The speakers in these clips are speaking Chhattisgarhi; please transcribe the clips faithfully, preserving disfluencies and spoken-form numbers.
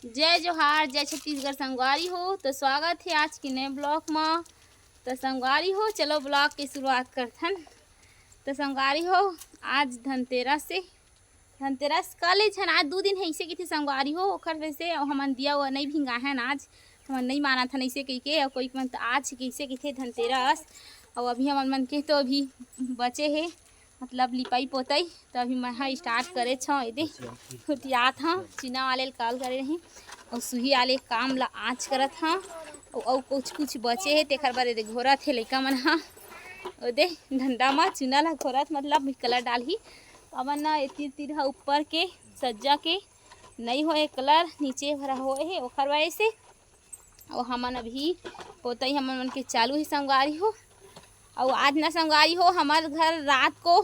जय जोहार, जय छत्तीसगढ़ संगवारी हो। तो स्वागत हे आज के नए vlog म। तो संगवारी हो, चलो vlog के शुरुआत करथन। तो संगवारी हो, आज धनतेरस से, धनतेरस कल ए झन, आज दू दिन हे, अइसे कहिथे संगवारी हो। ओखर वजह से हमन दिया उआ नइ भिंगाहन आज, हमन नइ मानत हन अइसे कहिके। अउ कोई मन तो आज कइसे कहिथे धनतेरस। अउ अभी हमन मन के तो अभी बचे हे, मतलब लिपाई पोताई। तो अभी मैं हा start करे छौं, एदे खुटियात हौं, चूना वाले ल call करे रही अउ सुही वाले काम ला आज करत हौं। अउ, अउ कुछ कुछ बचे हे, तेखर बर एदे घोरत हे लइका मन हा। ओदे डंडा म चूना ला घोरत, मतलब colour डालही। हमन न एती तीर हा ऊपर के सज्जा के नइ होए colour, नीचे भरा होए हे, ओखर वजह से। अउ हमन अभी पोतई हमन मन के चालू हे संगवारी हो। अउ आज ना संगवारी हो, हमर घर रात को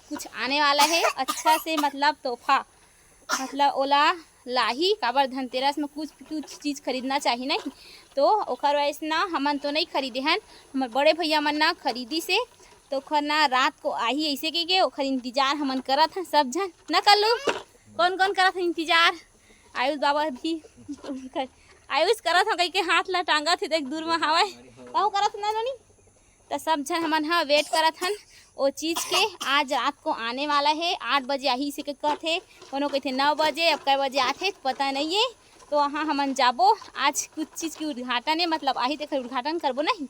कुछ आने वाला हे अच्छा से, मतलब तोहफा, मतलब ओला लाही, काबर धनतेरस में कुछ कुछ चीज खरीदना चाही नहीं, तो ओखर वजह से ना हमन तो नहीं खरीदे हन, हमर बड़े भैया मन ना खरीदी से, तो ओखर ना रात को आही, ऐसे कहिके ओखर इंतजार हमन करत हन सब झन। ना कल्लू, कौन कौन करत हन इंतजार? आयुष बाबा भी, आयुष करत हन कहिके हाथ ला टांगत हे, देख दूर में हवय, कहूँ करत हन ना नोनी। त सब झन हमन ह wait करत हन ओ चीज के। आज रात को आने वाला हे, आठ बजे आही से के कहत हे, कोनो कहिथे नौ बजे, अब कै बजे आथे त पता नइ हे। तो वहाँ हमन जाबो, आज कुछ चीज के उद्घाटन हे, मतलब आही तेखर उद्घाटन करबो नहीं।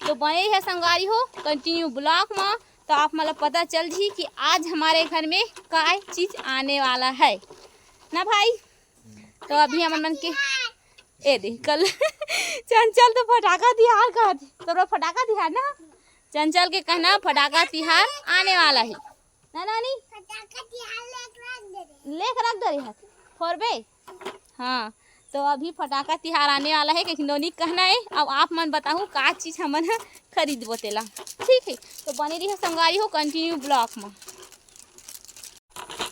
तो बने रहिहा संगवारी हो continue vlog म, तो आप मन ल पता चल जही कि आज हमारे घर में काय चीज आने वाला है ना भाई। तो अभी हमन मन के ए दे कल चंचल तो फटाका तिहार कहत, तोरा फटाका तिहार ना, चंचल के कहना फटाका तिहार आने वाला है ना नानी। फटाका तिहार लेके रख दे रे। लेके रख दे रे हाथ, फोड़बे। हाँ, तो अभी फटाका तिहार आने वाला है, क्योंकि नोनी कहना है। अब आप मन बताहू का चीज हमन ह खरीदबो तेला, ठीक है। तो बने रहिहा संगवारी हो continue vlog म।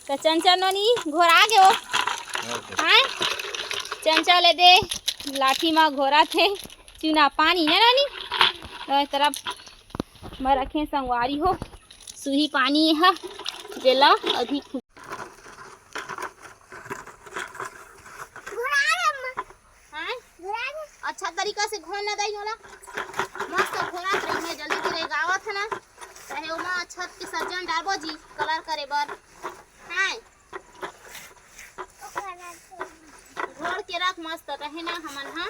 त चंचल नोनी घोरा गे हो। हाँ, चंचल ए दे लाठी म घोरत हे चूना पानी ना नोनी। तो ए तरफ मैं रखे संगवारी हो सुही पानी ह, जेला अभी हाँ? अच्छा तरीका से घोर न दई ओला। मस्त घोरत रही, मैं जल्दी से रेगावत है ना। चाहे ओमा छत के सज्जन डालबो जी, colour करे बर। हाँ। घोर के रख मस्त रहे ना, हमन हा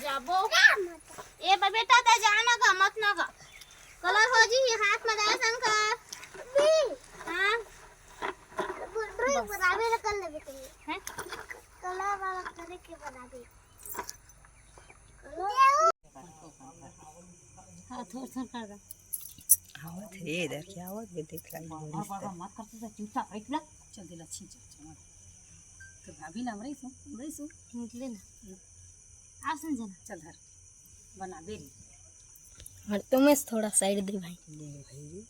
जाबो। ए बे बेटा, ते जा ना गा, मत ना गा। Colour हो जी, हाथ में जाए शंकर। हाँ। ड्राइंग बस। बनावे ला कर लेबे कहीं। हैं? Colour वाला करे के बनावे। हाँ, थोड़ा थोड़ा कर दे। आवत हे इधर, क्या आवत हे, देख ला, बड़, बड़, बड़ मत कर, तू तो चुपचाप बैठ ना। चल, दिला, छीन, चल, चल, मत। तो भाभी ना, हमरे सो, हमरे सो। निकले ना। आप समझे ना। चल, धर। बना दे रे। और तुम इस थोड़ा side दे भाई। ले भाई।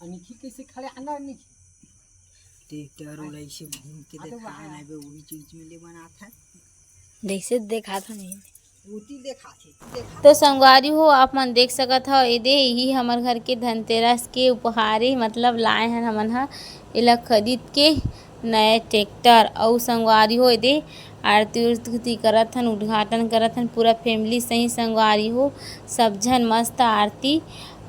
और निखिल कैसे खड़े आना निखिल? ट्रैक्टर वाला ऐसे घूम के अरे देखा वाह। ना बे, वही चीज में ले बनाता है। जैसे देखा था नहीं। ऊटी देखा थे, देखा तो संगवारी हो, आप मन देख सकत हव, एदे यही हमर घर के धनतेरस के उपहार ए, मतलब लाए हन हमन ह एला खरीद के नया ट्रैक्टर। अउ संगवारी हो, एदे आरती उरती करत हन, उद्घाटन करत हन, पूरा family सही संगवारी हो, सब झन मस्त आरती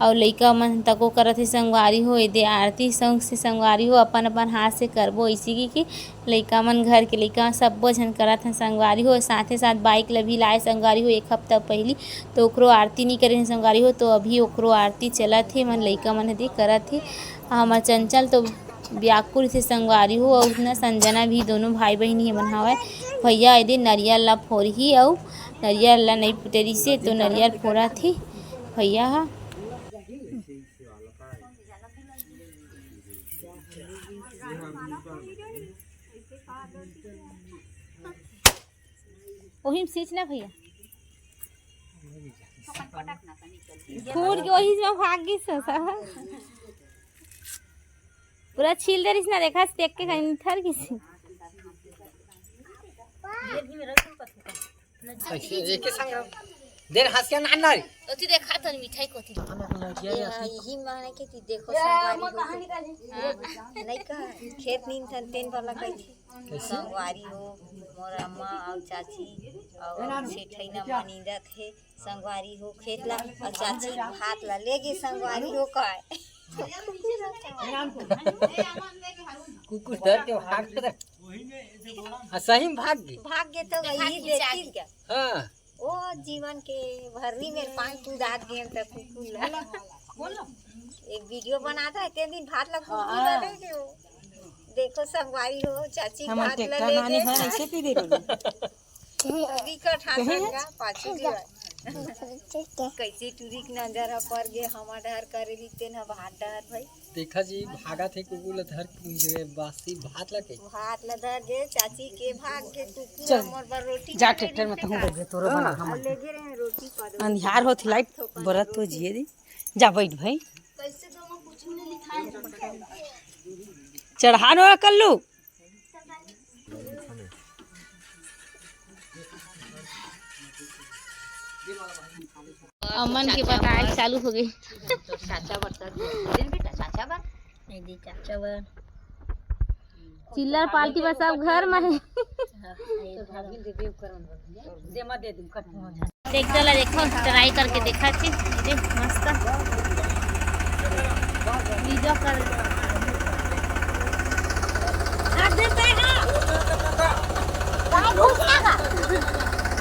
अउ लइका मन तको करत हे संगवारी हो। एदे आरती संग से संगवारी हो, अपन अपन हाथ से करबो, इसी की, की लइका मन, घर के लइका सब्बो झन करत हन संगवारी हो। साथे साथ bike ल भी लाए संगवारी हो एक हफ्ता पहिली, तो ओकरो आरती नी करे हन संगवारी हो, तो अभी ओकरो आरती चलत हे, मन लइका मन एदे करत हे। हमर चंचल तो व्याकुल से संगवारी हो, अउ उतना संजना भी, दोनों भाई बहिनी हमन हवय। भैया एदे नरियर ला फोरही अउ नरियर ला नइ फुटे रिसे, तो नरियर फोरत हे भैया ह। ओही में सींच ना भैया। फूट के ओही में भाग गिस सब। पूरा छील दे रिस ना, देखा, देख के कहीं ठर गिस। ऐसे एके संग देर हंसिया ना ना रे। ओती देखा तो मिठाई कोती। ये हाँ, यही माने के ती देखो संगवारी हो। हाँ। नहीं कहा, खेत नींद थन तेन वाला कही थी। कैसे? संगवारी हो, मोर अम्मा और चाची और सेठई ना मनींदत हे। संगवारी हो खेत ला और चाची भात ला लेगे संगवारी हो काय। कुकुर डर के भाग गए। हाँ, सही में भाग गए। भाग गए तो वही देखी क्या? हाँ। ओ जीवन के भर्री में पानी कूदात गेन त कुकुर ला। एक वीडियो बनाता है, तेन दिन भात ला कुकुर ला दे दे हो। देखो संगवारी हो, चाची हमर भात ला ट्रैक्टर ले नानी दे। है, ऐसे पी दे रही। टूरी का ठाठा का पाछू जी। कैसे टूरी के नजर ह पर गे, हमर डहर करे ली तेन ह भात डहर भाई। देखा जी, भागत हे कुकुर ला धर के, बासी भात ला के। भात ला धर गे, चाची के भाग गे कुकुर चल, हमर बर रोटी जा करे ट्रैक्टर में ली तहूँ फेंका। बैठ गे, तोरो बना हाँ। हमन। ले गे रहे रोटी पा दो। अंधियार होत लाइट बरत तो जिए दी। जा बैठ भाई। कैसे दोनों कुछ नहीं लिखाए। चढ़ा नो कल्लू। अमन के बताए चालू हो गई। चाचा बरसात दिन बेटा, चाचा बर। नहीं दी, चाचा बर। चिल्लर पार्टी बस अब घर में है। ट्रैक्टर ला देखो, ट्राई करके देखा थी। ये देख, मस्त। वीडियो कर।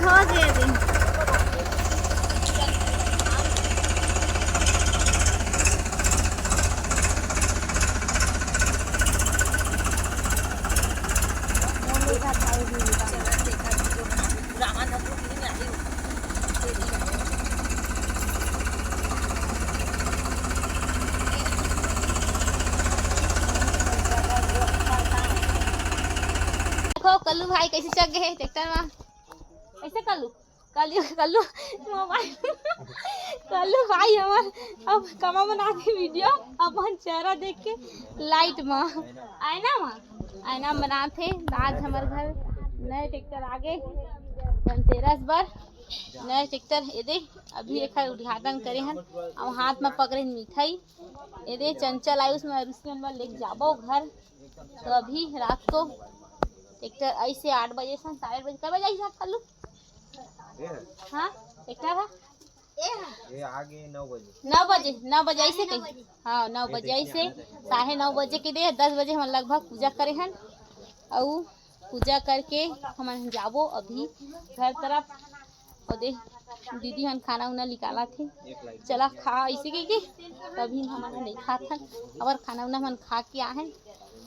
हो गया जी। देखो कल्लू भाई कैसे चढ़ गए हैं ट्रैक्टर में। कैसे कल्लू? कल्लू, कल्लू मोबाइल, कल्लू भाई हमर अब कमा बना के वीडियो अपन चेहरा देख के लाइट में, आईना में, आईना में बनात हे। आज हमर घर नए ट्रैक्टर आगे, धनतेरस बर नए ट्रैक्टर। ये दे, अभी एकर उद्घाटन करे हन। अब हाथ में पकड़े हन मिठाई। ये दे, चंचल आयुष में अरुषि मन बर लेके जाबो घर। तो अभी रात को ट्रैक्टर ऐसे आठ बजे से साढ़े आठ बजे, कब बजे आई साहब कल्लू? हाँ, ट्रैक्टर है। ये आगे नौ बजे। नौ बजे, नौ बजे ऐसे कही। हाँ, नौ बजे ऐसे, साढ़े नौ बजे के दे, दस बजे हम लगभग पूजा करे हन। अउ पूजा करके हमन जाबो अभी घर तरफ। और दे, दीदी हन खाना उना निकाला थे। चला खा इसी के, के तभी हमन नहीं खात हन। अबर खाना उना हमन खा के आए हैं।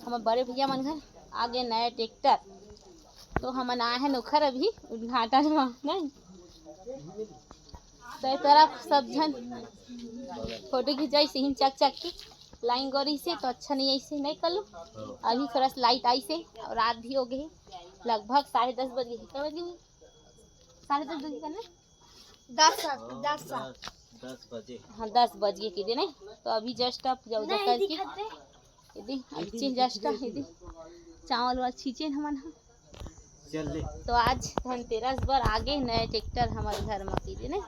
हमर बड़े भैया मन घर आगे नया ट्रैक्टर, तो हमन आए हैं नोखर अभी उद्घाटन में, नहीं? तो ये तरफ सब झन फोटो खिंचाई सही चक चक के। लाइन गोरी से तो अच्छा नहीं आई से, नहीं कल्लू? अभी थोड़ा सा लाइट आई से और रात भी हो गई, लगभग साढ़े दस बज गई। कितना बज गई? साढ़े दस बजे का ना? दस, दस। दस, दस बजे। हाँ, दस बज गए के दे नहीं। तो अभी जस्ट आप पूजा उजा नहीं करके दिखत रे। ये दे, अब चीज जस्ट ये दे, चावल वाल छींचे हमन ह। चल ले। तो आज धनतेरस बर आगे नए ट्रैक्टर हमर घर में के दे नहीं।